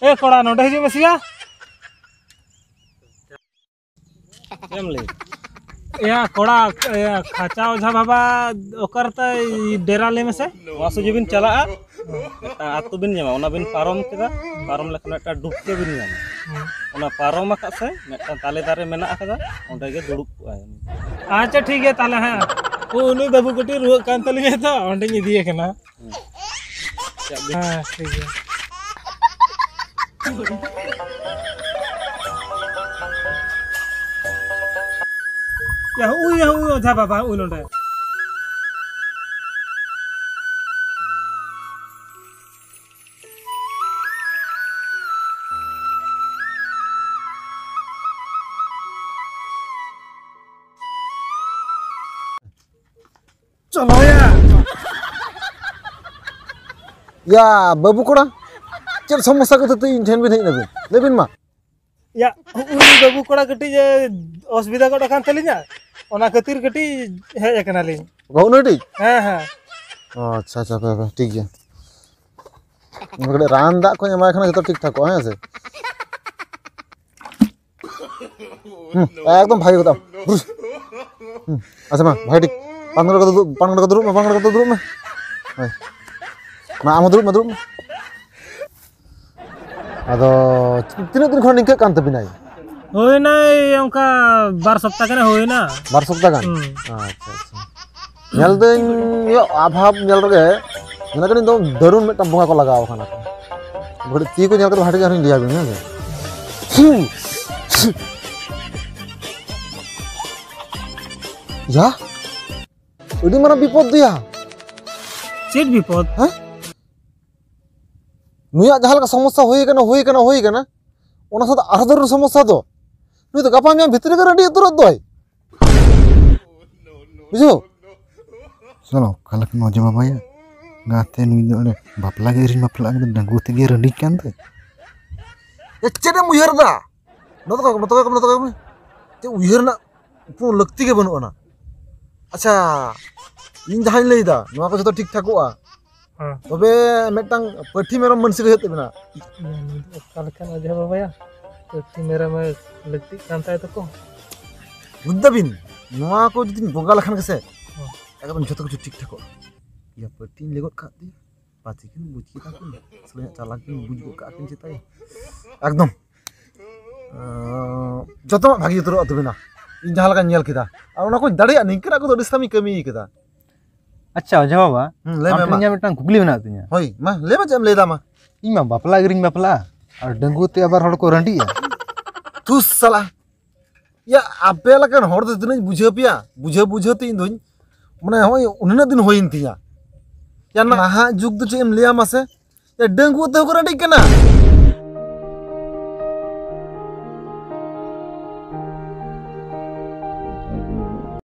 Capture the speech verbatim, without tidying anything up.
ᱮ ᱠᱚᱲᱟ, ᱱᱚᱰᱮ ᱦᱤᱡᱩᱜ ᱢᱮᱥᱮᱭᱟ᱾ ᱪᱮᱫ ᱮᱢ ᱞᱟᱹᱭ? ᱮᱭᱟ ᱠᱚᱲᱟ, ᱮᱭᱟ ᱠᱷᱟᱪᱟ ᱚᱡᱷᱟ ᱵᱟᱵᱟ ᱚᱠᱟᱨᱮ ᱛᱟᱭ ᱰᱮᱨᱟ, ᱞᱟᱹᱭ ᱢᱮᱥᱮ? ᱱᱚᱣᱟ ᱥᱚᱡᱷᱮ ᱵᱤᱱ ᱪᱟᱞᱟᱜᱼᱟ, ᱢᱤᱫᱴᱟᱝ ᱟᱹᱛᱩ ᱵᱤᱱ ᱧᱟᱢᱟ, ᱚᱱᱟ ᱵᱤᱱ ᱯᱟᱨᱚᱢ ᱠᱮᱫᱟ, ᱯᱟᱨᱚᱢ ᱞᱮᱠᱷᱟᱱ ᱢᱤᱫᱴᱟᱝ ᱰᱩᱯᱠᱟᱹ ᱵᱤᱱ ᱧᱟᱢᱟ᱾ ᱦᱩᱸ᱾ ᱚᱱᱟ ᱯᱟᱨᱚᱢ ᱟᱠᱟᱫ ᱥᱮ ᱢᱤᱫᱴᱟᱝ ᱛᱟᱞᱮ ᱫᱟᱨᱮ ᱢᱮᱱᱟᱜ ᱟᱠᱟᱫᱟ, ᱚᱸᱰᱮ ᱜᱮ ᱫᱩᱲᱩᱵ ᱠᱚᱜᱼᱟᱭ ᱩᱱᱤ᱾ ᱟᱪᱪᱷᱟ, ᱴᱷᱤᱠ ᱜᱮᱭᱟ ᱛᱟᱦᱞᱮ᱾ ᱦᱮᱸ, ᱩᱱᱤ ᱵᱟᱹᱵᱩ ᱠᱟᱹᱴᱤᱡ ᱨᱩᱣᱟᱹᱜ ᱠᱟᱱ ᱛᱟᱹᱞᱤᱧᱟ ᱛᱚ, ᱚᱸᱰᱮᱧ ᱤᱫᱤᱭᱮ ᱠᱟᱱᱟ᱾ ᱦᱮᱸ, ᱴᱷᱤᱠ ᱜᱮᱭᱟ᱾ ᱭᱟ, ᱩᱭ, ᱭᱟ, ᱩᱭ, ᱚᱡᱷᱟ ᱵᱟᱵᱟ, ᱩᱭ ᱱᱚᱰᱮ᱾ ᱪᱚᱞᱚᱭᱟ᱾ ᱭᱟ, ᱵᱟᱹᱵᱩ ᱠᱚᱲᱟ, ᱪᱮᱫ ᱥᱚᱢᱚᱥᱥᱟ ᱠᱷᱟᱹᱛᱤᱨ ᱛᱮ ᱤᱧ ᱴᱷᱮᱱ ᱵᱤᱱ ᱦᱮᱡ ᱮᱱᱟᱵᱤᱱ? ᱞᱟᱹᱭ ᱵᱤᱱ ᱢᱟ᱾ ᱭᱟ, ᱩᱱᱤ ᱵᱟᱹᱵᱩ ᱠᱚᱲᱟ ᱠᱟᱹᱴᱤᱡ ᱮ ᱚᱥᱩᱵᱤᱫᱷᱟ ᱜᱚᱫ ᱟᱠᱟᱱ ᱛᱟᱹᱞᱤᱧᱟ, ᱚᱱᱟ ᱠᱷᱟᱹᱛᱤᱨ ᱠᱟᱹᱴᱤᱡ ᱦᱮᱡ ᱟᱠᱟᱱᱟᱞᱤᱧ᱾ ᱵᱟᱹᱦᱩ ᱱᱟᱹᱴᱤᱡ? ᱦᱮᱸ, ᱦᱮᱸ᱾ ᱚ, ᱟᱪᱪᱷᱟ, ᱟᱪᱪᱷᱟ, ᱦᱟᱯᱮ, ᱦᱟᱯᱮ, ᱴᱷᱤᱠ ᱜᱮᱭᱟ᱾ ᱚᱱᱟ ᱠᱟᱹᱴᱤᱡ ᱨᱟᱱ ᱫᱟᱜ ᱠᱚᱧ ᱮᱢᱟᱭ ᱠᱷᱟᱱ ᱡᱚᱛᱚ ᱴᱷᱤᱠ ᱴᱷᱟᱠᱚᱜᱼᱟ, ᱦᱮᱸ ᱥᱮ? ᱦᱩᱸ, ᱮᱠᱫᱚᱢ ᱵᱷᱟᱜᱮ ᱠᱟᱛᱷᱟ᱾ ᱦᱩᱸ, ᱟᱪᱪᱷᱟ ᱢᱟ, ᱵᱷᱟᱜᱮ ᱴᱷᱤᱠ᱾ ᱯᱟᱱ ᱜᱟᱰᱟ ᱠᱟᱛᱮ ᱫᱩᱲᱩᱵ, ᱯᱟᱱ ᱜᱟᱰᱟ ᱠᱟᱛᱮ ᱫᱩᱲᱩᱵ ᱢᱮ, ᱯᱟᱱ ᱜᱟᱰᱟ ᱠᱟᱛᱮ ᱫᱩᱲᱩᱵ ᱢᱮ᱾ ᱦᱳᱭ᱾ ᱢᱟ, ᱟᱢ ᱦᱚᱸ ᱫᱩᱲᱩᱵ ᱢᱮ, ᱫᱩᱲᱩᱵ ᱢᱮ᱾ ᱟᱫᱚ ᱛᱤᱱᱟᱹᱜ ᱫᱤᱱ ᱠᱷᱚᱱ ᱱᱤᱝᱠᱟᱹᱜ ᱠᱟᱱ ᱛᱟᱵᱤᱱᱟᱭ? ᱦᱩᱭᱱᱟᱭ ᱚᱱᱠᱟ ᱵᱟᱨ ᱥᱚᱯᱛᱟ ᱜᱟᱱ ᱦᱩᱭᱱᱟ᱾ ᱵᱟᱨ ᱥᱚᱯᱛᱟ ᱜᱟᱱ? ᱦᱩᱸ᱾ ᱟᱪᱪᱷᱟ, ᱟᱪᱪᱷᱟ᱾ ᱧᱮᱞ ᱫᱟᱹᱧ ᱟᱵᱷᱟᱵ ᱧᱮᱞ ᱨᱮᱜᱮ ᱢᱚᱱᱮ ᱠᱟᱹᱱᱟᱹᱧ ᱫᱚ ᱫᱟᱹᱨᱩᱱ ᱢᱤᱫᱴᱟᱝ ᱵᱚᱸᱜᱟ ᱠᱚ ᱞᱟᱜᱟᱣ ᱠᱟᱱᱟ ᱠᱚ᱾ ᱠᱟᱹᱴᱤᱡ ᱛᱤ ᱠᱚ ᱧᱮᱞ ᱠᱟᱛᱮ ᱵᱷᱟᱜᱮ ᱴᱷᱤᱠ ᱟᱨᱦᱚᱸᱧ ᱞᱟᱹᱭ ᱟᱵᱤᱱ, ᱦᱮᱸ ᱥᱮ? ᱭᱟ, ᱟᱹᱰᱤ ᱢᱟᱨᱟᱝ ᱵᱤᱯᱚᱫ ᱫᱚᱭᱟ᱾ ᱪᱮᱫ ᱵᱤᱯᱚᱫ? ᱦᱮᱸ? ᱱᱩᱭᱟᱜ ᱡᱟᱦᱟᱸ ᱞᱮᱠᱟ ᱥᱚᱢᱚᱥᱥᱟ ᱦᱩᱭ ᱠᱟᱱᱟ, ᱦᱩᱭ ᱠᱟᱱᱟ, ᱦᱩᱭ ᱠᱟᱱᱟ, ᱚᱱᱟ ᱥᱟᱶᱛᱮ ᱟᱨᱦᱚᱸ ᱫᱟᱹᱨᱩᱱ ᱥᱚᱢᱚᱥᱥᱟ ᱫᱚ᱾ ᱱᱩᱭ ᱫᱚ ᱜᱟᱯᱟ ᱢᱮᱭᱟᱝ ᱵᱷᱤᱛᱨᱤ ᱨᱮᱜᱮ ᱨᱟᱺᱰᱤ ᱩᱛᱟᱹᱨᱚᱜ ᱫᱚᱭ᱾ ᱵᱩᱡᱷᱟᱹᱣ? ᱥᱟᱞᱟ ᱚᱠᱟ ᱞᱮᱠᱟᱱ ᱚᱡᱷᱟ ᱵᱟᱵᱟᱭᱟ? ᱜᱟᱛᱮ ᱱᱩᱭ ᱫᱚ ᱚᱸᱰᱮ ᱵᱟᱯᱞᱟ ᱜᱮ ᱟᱹᱣᱨᱤᱧ ᱵᱟᱯᱞᱟᱜᱼᱟ, ᱰᱟᱺᱜᱩᱣᱟᱹ ᱛᱮᱜᱮ ᱨᱟᱺᱰᱤ ᱠᱟᱱ ᱫᱚᱭ᱾ ᱮ, ᱪᱮᱫ ᱮᱢ ᱩᱭᱦᱟᱹᱨ ᱮᱫᱟ? ᱱᱚᱛᱮ ᱠᱚᱭᱚᱜ ᱢᱮ, ᱱᱚᱛᱮ ᱠᱚᱭᱚᱜ ᱢᱮ, ᱱᱚᱛᱮ ᱠᱚᱭᱚᱜ ᱢᱮ᱾ ᱪᱮᱫ ᱩᱭᱦᱟᱹᱨ ᱨᱮᱱᱟᱜ ᱠᱳᱱᱳ ᱞᱟᱹᱠᱛᱤ ᱜᱮ ᱵᱟᱹᱱᱩᱜ ᱟᱱᱟ᱾ ᱟᱪᱪᱷᱟ, ᱤᱧ ᱡᱟᱦᱟᱸᱧ ᱞᱟᱹᱭᱫᱟ, ᱱᱚᱣᱟ ᱠᱚ ᱡᱚᱛᱚ ᱴᱷᱤᱠ ᱴᱷᱟᱠᱚᱜᱼᱟ᱾ ᱦᱮᱸ᱾ ᱛᱚᱵᱮ ᱢᱤᱫᱴᱟᱝ ᱯᱟᱹᱴᱷᱤ ᱢᱮᱨᱚᱢ ᱢᱟᱹᱱᱥᱤ ᱠᱚ ᱦᱩᱭᱩᱜ ᱛᱟᱵᱤᱱᱟ᱾ ᱚᱠᱟ ᱞᱮᱠᱟᱱ ᱚᱡᱷᱟ ᱵᱟᱵᱟᱭᱟ? ᱯᱟᱹᱴᱷᱤ ᱢᱮᱨᱚᱢᱮ ᱞᱟᱹᱠᱛᱤᱜ ᱠᱟᱱ ᱛᱟᱭ ᱛᱟᱠᱚ᱾ ᱵᱩᱡᱽ ᱫᱟᱵᱤᱱ, ᱱᱚᱣᱟ ᱠᱚ ᱡᱩᱫᱤᱧ ᱵᱚᱸᱜᱟ ᱞᱮᱠᱷᱟᱱ ᱜᱮᱥᱮ, ᱦᱮᱸ᱾ ᱮᱠᱫᱚᱢ ᱡᱚᱛᱚ ᱠᱤᱪᱷᱩ ᱴᱷᱤᱠ ᱴᱷᱟᱠᱚᱜᱼᱟ᱾ ᱤᱭᱟᱹ, ᱯᱟᱹᱴᱷᱤᱧ ᱞᱟᱹᱭ ᱜᱚᱫ ᱠᱟᱜ ᱛᱮ᱾ ᱯᱟᱪᱮ ᱠᱤᱱ ᱵᱩᱡᱽ ᱠᱮᱫᱟ ᱠᱤᱱ, ᱥᱟᱞᱟ ᱪᱟᱞᱟᱠ ᱠᱤᱱ ᱵᱩᱡᱽ ᱜᱚᱫ ᱠᱟᱜ ᱠᱤᱱ ᱪᱮᱛᱟᱭᱟ᱾ ᱮᱠᱫᱚᱢ᱾ ᱟᱸ, ᱡᱚᱛᱚᱣᱟᱜ ᱵᱷᱟᱜᱮ ᱩᱛᱟᱹᱨᱚᱜ ᱛᱟᱵᱤᱱᱟ, ᱤᱧ ᱡᱟᱦᱟᱸ ᱞᱮᱠᱟᱧ ᱧᱮᱞ ᱠᱮᱫᱟ᱾ ᱟᱨ ᱚᱱᱟ ᱠᱚᱧ ᱫᱟᱲᱮᱭᱟᱜᱼᱟ, ᱱᱤᱝᱠᱟᱹᱱᱟᱜ ᱠᱚᱫᱚ ᱟᱹᱰᱤ ᱥᱟᱢᱤ ᱠᱟᱹᱢᱤ ᱠᱟᱫᱟ᱾ ᱟᱪᱪᱷᱟ, ᱚᱡᱷᱟ ᱵᱟᱵᱟ, ᱦᱩᱸ, ᱞᱟᱹᱭ ᱟᱢ ᱢᱮ ᱴᱷᱮᱱ ᱢᱟ᱾ ᱤᱧᱟᱹᱜ ᱢᱤᱫᱴᱟᱝ ᱠᱩᱠᱞᱤ ᱢᱮᱱᱟᱜ ᱛᱤᱧᱟᱹ᱾ ᱦᱳᱭ, ᱢᱟ, ᱞᱟᱹᱭ ᱢᱮ, ᱪᱮᱫ ᱮᱢ ᱞᱟᱹᱭ ᱫᱟ, ᱢᱟ᱾ ᱤᱧ ᱢᱟ ᱵᱟᱯᱞᱟ ᱜᱤᱨᱤᱧ ᱵᱟᱯᱞᱟᱜᱼᱟ, ᱟᱨ ᱰᱟᱺᱜᱩᱣᱟᱹ ᱛᱮ ᱟᱵᱟᱨ ᱦᱚᱲ ᱠᱚ ᱨᱟᱺᱰᱤᱜᱼᱟ᱾ ᱛᱩᱥ, ᱥᱟᱞᱟ᱾ ᱭᱟ, ᱟᱯᱮ ᱞᱮᱠᱟᱱ ᱦᱚᱲ ᱫᱚ ᱛᱤᱱᱟᱹᱜ ᱤᱧ ᱵᱩᱡᱷᱟᱹᱣ ᱯᱮᱭᱟ? ᱵᱩᱡᱷᱟᱹᱣ, ᱵᱩᱡᱷᱟᱹᱣ ᱛᱮ ᱤᱧ ᱫᱩᱧ, ᱢᱟᱱᱮ, ᱦᱚᱸᱜᱼᱚᱭ ᱩᱱᱟᱹᱜ ᱫᱤᱱ ᱦᱩᱭᱮᱱ ᱛᱤᱧᱟ᱾ ᱭᱟ, ᱱᱟᱦᱟᱜ ᱡᱩᱜᱽ ᱫᱚ ᱪᱮᱫ ᱮᱢ ᱞᱟᱹᱭᱟ ᱢᱟᱥᱮ? ᱭᱟ, ᱰᱟᱺᱜᱩᱣᱟᱹ ᱛᱮᱦᱚᱸ ᱠᱚ ᱨᱟᱺᱰᱤᱜ ᱠᱟᱱᱟ᱾